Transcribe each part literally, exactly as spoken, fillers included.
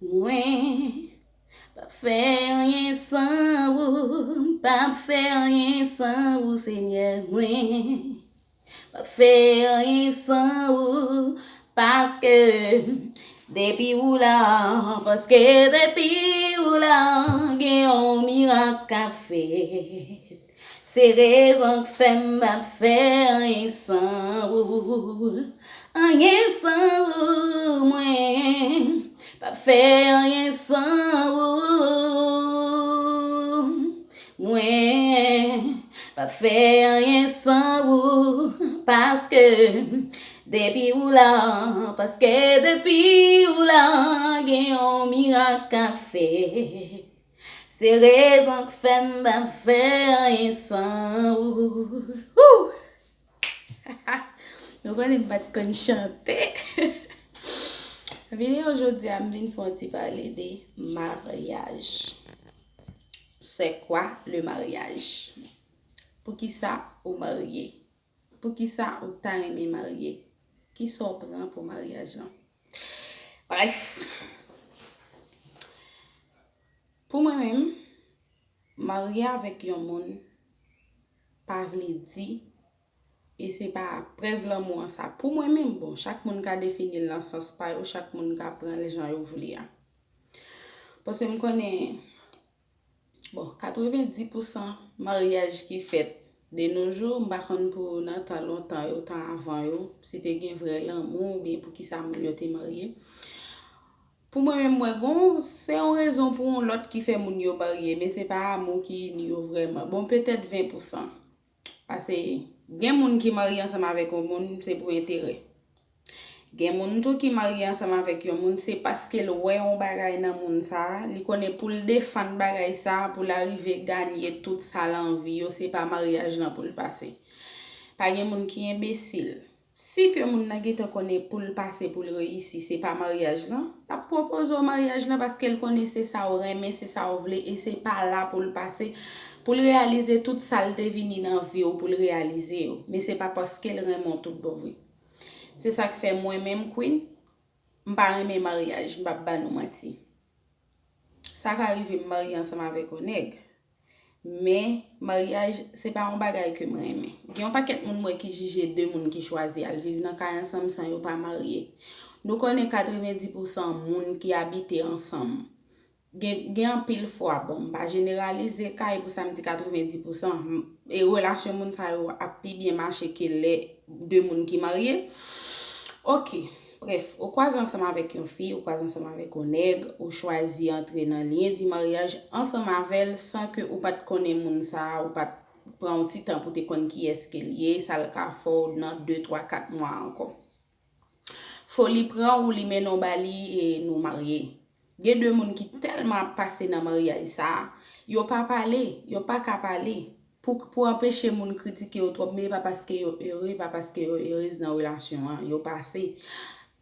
Mwen p ap fè anyen san ou, m p ap fè anyen san ou, Senyè. Mwen p ap fè anyen san ou, paske depi ou la, paske depi ou la, gen yon mirak k ap fèt. Se rezon k fè m p ap fè anyen san ou. Anyen san ou, mwen p ap fè anyen san ou. Mwen p ap fè anyen san ou, paske depi ou la, paske depi ou la, gen yon mirak k ap fèt. Se rezon k fè m p ap fè anyen san ou. Ou! Nou konnen m pa t konn chante. Videyo jodi a, m vin fè yon ti pale de maryaj. C'est quoi le mariage? Poukisa ou marye? Poukisa ou ta renmen marye? Kisa w pran pou maryaj lan? Bref, pou mwen menm, marye avèk yon moun pa vle di, e se pa prèv lanmou an sa. Pou mwen menm, bon, chak moun ka defini l nan sans pa yo, chak moun ka pran l jan yo vle a. Paske m konnen, bon, katrevenndis pousan maryaj ki fèt de nos jours, m pa konn pou nan tan lontan yo, tan avan yo, si te gen vrè lanmou oubyen poukisa moun yo te marye. Pou mwen menm, mwen gon, se yon rezon pou yon lòt ki fè moun yo marye, men se pa amou ki ini yo vrèman. Bon, petèt ven pousan. Paske gen moun ki marye ansanm avèk yon moun, se pou enterè. Gen moun tou ki marye ansanm avèk yon moun, se paske l wè yon bagay nan moun sa a, li konnen pou l defann bagay sa a, pou l arive ganye tout sa l anvi yo, se pa maryaj lan pou l pase. Pa gen moun ki enbesil. Si ke moun nan gentan konnen pou l pase, pou l reyisi, se pa maryaj lan, l ap pwopoze w maryaj lan paske l konnen se sa w renmen, se sa w vle, e se pa la pou l pase, pou l reyalize tout sa l te vini nan vi w pou l reyalize yo. Men se pa paske l renmen w tout bon vre. Se sa k fè mwen menm, Queen, m pa renmen maryaj, m p ap ba nou manti. Sa ka rive m marye ansanm avèk yon nèg. Men, maryaj, se pa yon bagay ke m renmen. Gen yon pakèt moun m wè ki jije de moun ki chwazi al viv nan kay ansanm san yo pa marye. Nou konnen katrevenndis pousan moun ki abite ansanm. Gen, gen anpil fwa, bon, m pa jeneralize ka, e pou sa m di katrevenndis pousan, m, e relasyon moun sa yo ap pi byen mache ke lè de moun ki marye. Ok, bref, ou kwaze ansanm avèk yon fi, ou kwaze ansanm avèk yon nèg, ou chwazi antre nan lyen di maryaj ansanm avè l san ke ou pa t konnen moun sa a, ou pa t pran yon ti tan pou te konn kiyès ke l ye, sa l ka fè w nan de, twa, kat mwa ankò. Foli pran ou, li mennen w ba li e nou marye. Gen de moun ki tèlman ap pase nan maryaj sa a, yo pa pale, yo pa ka pale. Pou, pou anpeche moun kritike yo twòp, men e pa paske yo ere, e pa paske yo erez nan relasyon an, yo pase.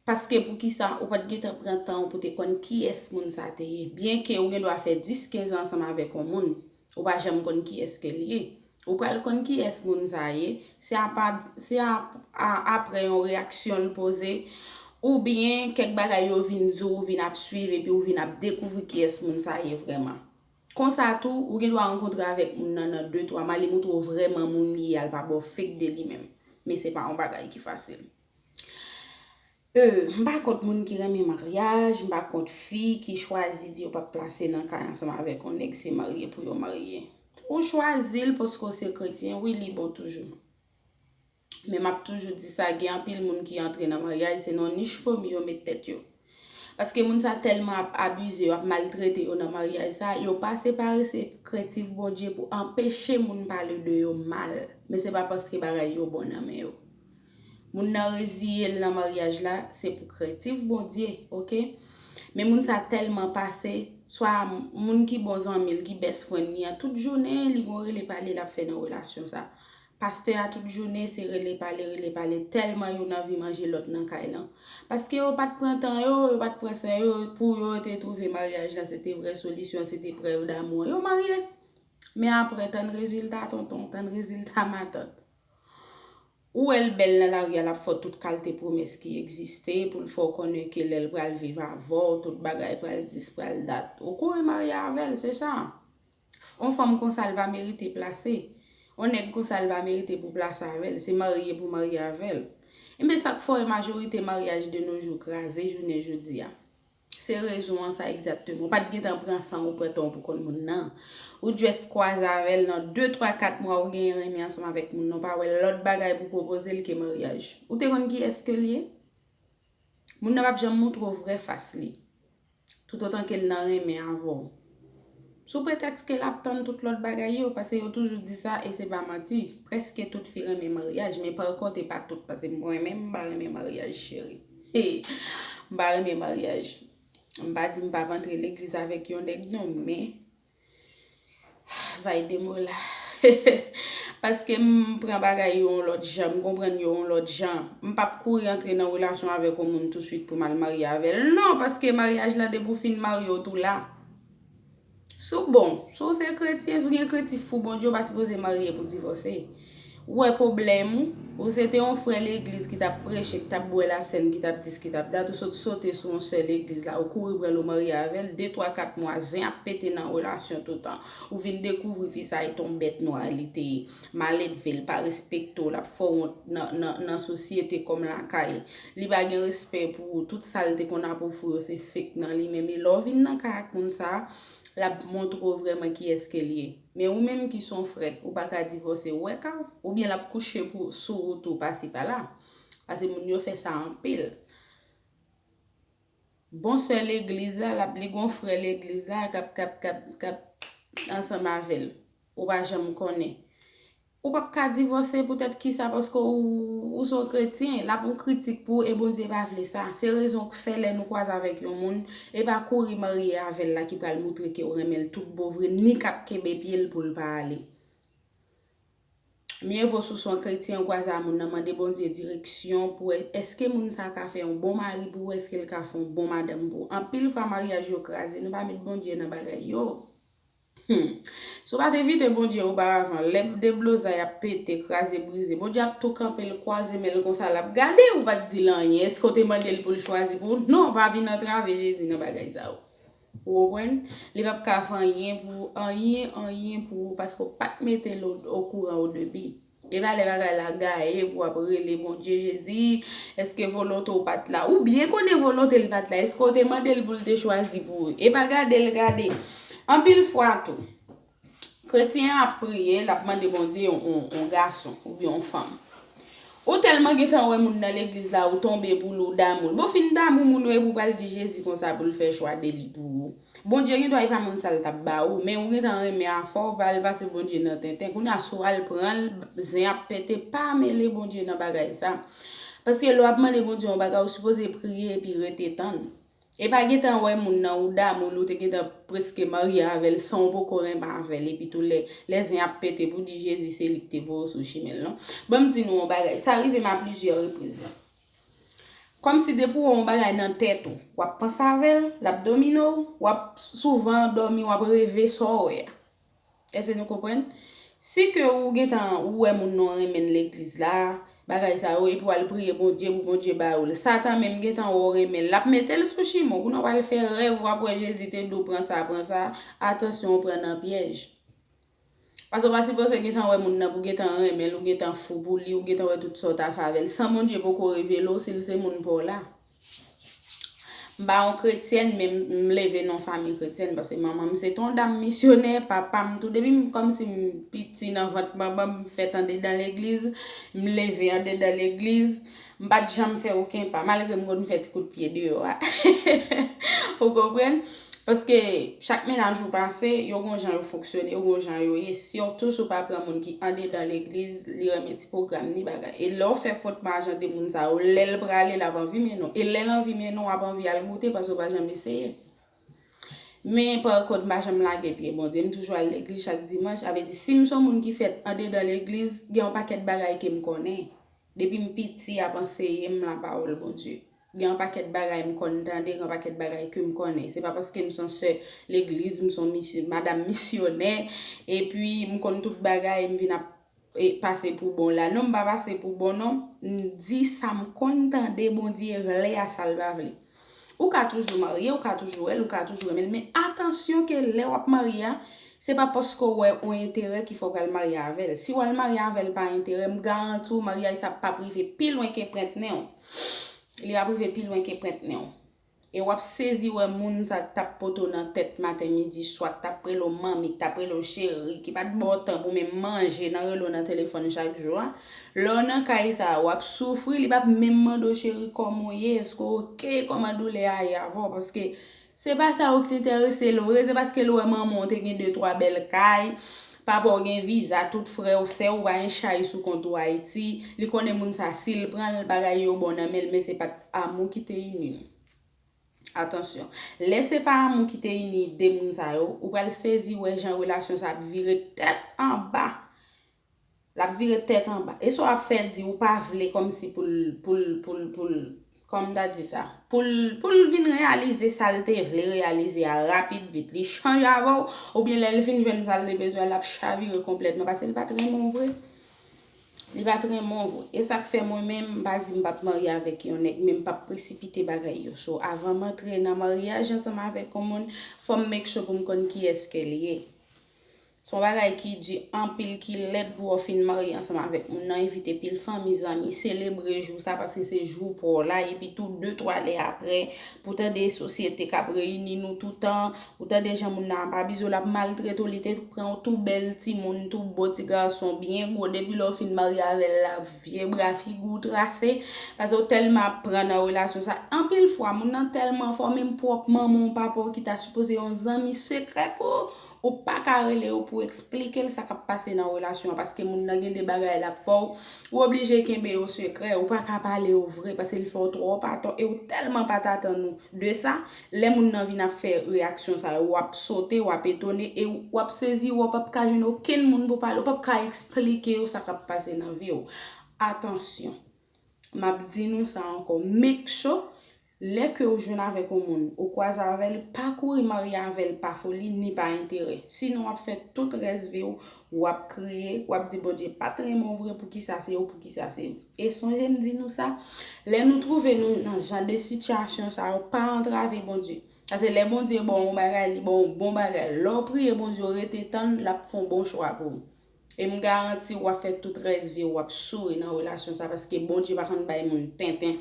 Paske poukisa ou pa t gentan pran tan w pou te konn kiyès moun sa te ye? Byenke ou gen dwa fè dis, kenz an ansanm avèk yon moun, ou pa janm konn kiyès ke l ye. Ou pral konn kiyès moun sa ye, se apa, se a, a, apre yon reyaksyon l poze, oubyen kèk bagay yo vin di w, ou vin ap swiv, epi ou vin ap dekouvri kiyès moun sa ye vrèman. Konsa tou, ou gen dwa rankontre avèk moun nan nan de, twa mwa, li montre w vrèman moun li ye a, l pa ba w fake de li menm. Men se pa yon bagay ki fasil. E, m pa kont moun ki renmen maryaj, m pa kont fi ki chwazi di yo p ap pase nan kay ansanm avèk yon nèg, se marye pou yo marye. Ou chwazi l paske w se kretyen, wi, li bon toujou. Men m ap toujou di sa, gen anpil moun ki antre nan maryaj, se nan nich fomi yo met tèt yo. Paske moun sa tèlman ap abize yo, ap maltrete yo nan maryaj sa, yo pa separe se krentif Bondye pou anpeche moun pale de yo mal. Men se pa paske bagay yo bon nan men yo. Moun nan reziye l nan maryaj la, se pou krentif Bondye, oke? Men moun sa tèlman pase, swa moun ki bon zanmi l, ki best friend li an, tout jounen li gon rele pale l ap fè nan relasyon sa. Pastè a tout jounen se rele pale, rele pale, tèlman youn anvi manje lòt nan kay lan. Paske yo pa t pran tan yo, yo pa t pran san yo, pou yo te twouve maryaj la, se te vrè solisyon, se te prèv damou an. Yo marye. Men apre, tann rezilta tonton, tann rezilta matant. Ou wè l bèl nan lari a, l ap fè w tout kalte pwomès ki egziste, pou l fè w konnen ke lè l pral viv avè w, tout bagay pral dis, pral dat. Ou kouri marye avè l, se sa. Yon fanm konsa, l pa merite plase. Yon nèg konsa, l pa merite pou plase avè l. Se marye pou marye avè l. Enben, sa k fè w wè majorite maryaj de nos jours kraze jounen jodi a. Se rezon an sa egzakteman. Ou pa t gentan pran san ou pran tan w pou konn moun nan. Ou just kwaze avè l nan de, twa, kat mwa ou genyen renmen ansanm avèk moun nan, ou pa wè lòt bagay pou pwopoze l ke maryaj. Ou te konn kiyès ke l ye? Moun nan p ap janm montre w vrè fas li. Toutotan ke l nan renmen avè w. Sou pretèks ke l ap tann tout lòt bagay yo, paske yo toujou di sa e se pa manti. Prèske tout fi renmen maryaj, men pa kont e pa tout, paske mwen menm m pa renmen maryaj, cheri. M pa renmen maryaj. M pa di m p ap antre legliz avèk yon nèg non, men vay de mo la. Paske m pran bagay yo yon lòt jan, m konprann yo yon lòt jan. M p ap kouri antre nan relasyon avèk yon moun touswit pou m al marye avè l. Non, paske maryaj la, depi w fin marye, w tou la. Si w bon, si w se kretyen, si w gen krentif pou Bondye, w pa sipoze marye pou divòse. Ou wè pwoblèm ou? Ou se te yon frè legliz ki t ap preche, ki t ap bwè lasèn, ki t ap dis, ki t ap dat, ou sot sote sou yon sè legliz la, ou kouri pran l, ou marye avè l, de, twa, kat mwa, zen ap pete nan relasyon toutan. Ou vin dekouvri fi sa e t on bèt nwa li te ye. Maledve, l pa respekte w, l ap fè w wont nan, nan, nan sosyete kòm lakay. Li pa gen respè pou ou. Tout sa l te konn ap ofri w, se fake nan li menm. E lè w vin nan kay ak moun sa a, l ap montre w vrèman kiyès ke l ye. Men ou menm ki se yon frè, ou pa ka divòse, ou wè ka w. Oubyen l ap kouche pou, sou ou tou, pase pa la. Paske moun yo fè sa anpil. Bon sè legliz la, l ap, li gon frè legliz la k ap, k ap, k ap, k ap ansanm avè l. Ou pa janm konnen. Ou p ap ka divòse poutèt kisa? Paske ou, ou se yon kretyen. L ap yon kritik pou ou e Bondye pa vle sa. Se rezon k fè lè nou kwaze avèk yon moun, e pa kouri marye avè l la ki pral moutre ke w renmen l tout bon vre, ni k ap kenbe pye l pou l pa ale. Mye vo si w se yon kretyen, ou kwaze a moun nan, mande Bondye direksyon pou wè èske moun sa ka fè yon bon mari pou ou, èske l ka fè yon bon madanm pou ou. Anpil fwa maryaj yo kraze, nou pa met Bondye nan bagay yo. Hmm. Si w pa t envite Bondye oparavan, lè deblozay ap pete, kraze, brize, Bondye ap tou kanpe, l kwaze men l konsa, l ap gade, ou pa t di l anyen. Èske w te mande l pou l chwazi pou ou? Non, pa vin antrave Jezi nan bagay sa yo. Ou konprann? Li p ap ka fè anyen pou ou, anyen, anyen pou ou, paske w pa t mete l o, okouran o debi. E pa lè bagay la gaye pou w ap rele Bondye, Jezi, èske volonte w pa t la? Ou byen konnen volonte l pa t la. Èske w te mande l pou l te chwazi pou ou? E pa gade l gade. Anpil fwa tou, kretyen an ap priye, l ap mande Bondye yon, yon, yon gason oubyen yon fanm. Ou tèlman gentan wè moun nan legliz la, ou tonbe pou l, ou damou l. Bon, fin damou moun ou epi w pral di Jezi konsa pou l fè chwa de li pou ou. Bondye gendwa e pa moun sa l t ap ba ou, men ou gentan renmen afè w, pa al pase Bondye nan tenten. Kounye a, si w al pran l, zen ap pete, pa mele Bondye nan bagay sa. Paske lè w ap mande Bondye yon bagay, ou sipoze priye epi rete tann. E pa gentan wè moun nan, ou damou l, ou te gentan prèske marye avè l san w poko renmen avè l, epi tou lè, lè zen ap pete pou di Jezi se li k te voye w sou chimen l, non. Ban m di nou yon bagay, sa rive m a plizyè repriz. Kòmsi depi w wè yon bagay nan tèt ou, w ap panse avè l, l ap domine w, w ap souvan dòmi, w ap reve sa w wè a. Èske nou konprann? Si ke ou gentan, ou wè moun nan renmen legliz la, bagay sa yo, epi w al priye Bondye pou Bondye ba ou l. Satan menm gentan wè w renmen l, l ap mete l sou chimen w. Kounye a w al fè rèv, w ap wè Jezi te di w pran sa, pran sa. Atansyon, ou pran nan pyèj. Paske w pa sipoze gentan wè moun nan pou gentan renmen l, ou gentan fou pou li, ou gentan wè tout sa w ta fè avè l. San Bondye poko revele w si l se moun pa w la. M pa yon kretyèn, men m, m leve nan yon fanmi kretyèn, paske manman m se t on dam misyonè, papa m tou. Depi m, kòmsi m piti nan vant manman m, m fèt andedan legliz, m leve andedan legliz, m pa t janm fè okenn pa, malgre m konn fè ti kout pye deyò a. Ou konprann? Paske chak mennaj ou pase, yo gon jan yo fonksyone, yo gon jan yo ye. Sitou si w pa pran moun ki andedan legliz, li renmen ti pwogram, ni bagay. E lè w fè fot ma jan de moun sa yo, lè l prale, l ap anvi mennen w. E lè l anvi mennen w, w ap anvi al goute paske w pa janm eseye. Men, pa kont, m pa janm lage pye Bondye. M toujou al legliz chak dimanch. Sa vle di, si m se yon moun ki fèt andedan legliz, gen yon pakèt bagay ke m konnen. Depi m piti, y ap anseye m lapawòl Bondye. Gen yon pakèt bagay m konn tande, gen yon pakèt bagay ke m konnen. Se pa paske m se yon sè legliz, m se yon misye, madanm misyonè, epi m konn tout bagay, m vin ap e pase pou bon la. Non, m pa pase pou bon, non. M di sa m konn tande Bondye vle a, sa l pa vle. Ou ka toujou marye, ou ka toujou wè l, ou ka toujou renmen l, men atansyon ke lè w ap marye a, se pa paske w wè yon enterè ki fè w pral marye avè l. Si w al marye avè l pa enterè, m garanti w maryaj sa p ap rive pi lwen ke pwent nen w. Li p ap rive pi lwen ke pwent nen w. E w ap sezi wè moun sa k t ap pote w nan tèt maten, midi, swa, k t ap rele w manmi, k t ap rele w cheri, ki pa t ba w tan pou menm manje, nan rele w nan telefòn chak jou a. Lè w nan kay sa a, w ap soufri, li p ap menm mande w cheri kòman w ye, èske w oke, kòman doulè a ye avè w, paske se pa sa yo ki t enterese l vre, se paske l wè manman w te gen de twa bèl kay, papa w gen viza, tout frè w, sè w pa gen chay sou kont ou Ayiti, li konnen moun sa si l pran l, bagay yo bon nan men l, men se pa t amou ki te ini nou. Atansyon. Lè se pa amou ki te ini de moun sa yo, ou pral sezi wè jan relasyon sa ap vire tèt anba. L ap vire tèt anba. E sa w ap fè di ou pa vle kòmsi pou l, pou l, pou l, pou l, kòman m ta di sa? Pou l, pou l vin reyalize sa l te vle reyalize a rapid vit. Li chanje avè w, oubyen lè l fin jwenn sa l te bezwen, l ap chavire konplètman paske l pa t renmen w vre. Li pa t renmen w vre. E sa k fè mwen menm, m pa di m p ap marye avèk yon nèg, men m p ap presipite bagay yo. So, avan m antre nan maryaj ansanm avèk yon moun, fò m make sure pou m konn kiyès ke l ye. Se yon bagay ki di anpil, ki lèd pou w fin marye ansanm avèk moun nan, envite pil fanmi, zanmi, selebre jou sa paske se jou pa w la, epi tou de twa lè apre, pou tande sosyete k ap reyini nou toutan, ou tande jan moun nan ap abize w, l ap maltrete w, li te pran w tou bèl timoun, tou bo ti gason, byen gwo, depi lè w fin marye avè l la, vye bra figi w trase, paske w tèlman ap pran nan relasyon sa. Anpil fwa, moun nan tèlman fò, menm pwòp manman w, papa w ki ta sipoze yon zanmi sekrè pou ou, ou pa ka rele yo pou w eksplike l sa k ap pase nan relasyon an, paske moun nan gen de bagay l ap fè w, ou oblije kenbe yo sekrè, ou pa ka pale yo vre, paske l fè w twòp atò, e ou tèlman pa t atann ou de sa, lè moun nan vin ap fè reyaksyon sa yo, w ap sote, w ap etone, e w ap sezi, w p ap ka jwenn okenn moun pou pale, w p ap ka eksplike yo sa k ap pase nan vi w. Atansyon, m ap di nou sa ankò, make sure, lè ke w jwenn avèk yon moun, ou kwaze avè l, pa kouri marye avè l pa foli ni pa enterè. Sinon, w ap fè tout rès vi w, w ap kriye, w ap di Bondye pa t renmen w vre, poukisa se ou, poukisa se ou. E sonje m di nou sa, lè nou twouve nou nan jan de sitiyasyon sa yo, pa antrave Bondye. Paske lè Bondye ba w yon bagay, li ba w yon bon bagay. Lè w priye Bondye, w rete tann, l ap fè yon bon chwa pou ou. E m garanti w, w ap fè tout rès vi w, w ap souri nan relasyon sa, paske Bondye pa konn bay moun tenten.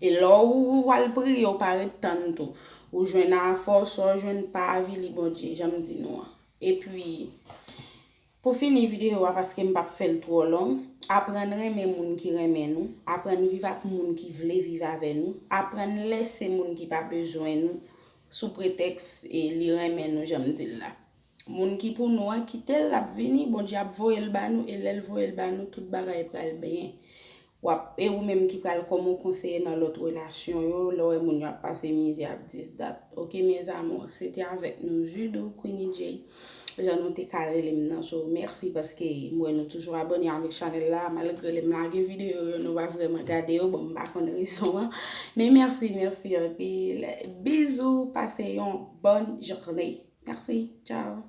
E lè w al priye, w pa ret tann tou. Ou jwenn afè w, sa w jwenn pa avili Bondye, jan m di nou an. Epi, pou fini videyo a, paske m p ap fè l twò long, aprann renmen moun ki renmen nou, aprann viv ak moun ki vle viv avè nou, aprann lèse moun ki pa bezwen nou, sou pretèks e li renmen nou, jan m di l la. Moun ki pou nou an, kite l, l ap vini, Bondye ap voye l ba nou, e lè l voye l ba nou, tout bagay pral byen. W ap, e ou menm ki pral kòm yon konseye nan lòt relasyon yo, lè w wè moun yo ap pase mizè, ap dis dat. Ok, mes amours, se te avèk nou, Judou, Queenie J, jan nou te ka rele m nan. So, mèsi paske m wè nou toujou abòne avèk chanèl la, malgre lè m lage videyo yo, nou pa vrèman gade yo, bon, m pa konn rezon an. Men mèsi, mèsi anpil. Bizou, pase yon bòn jounen. Mèsi, tchao.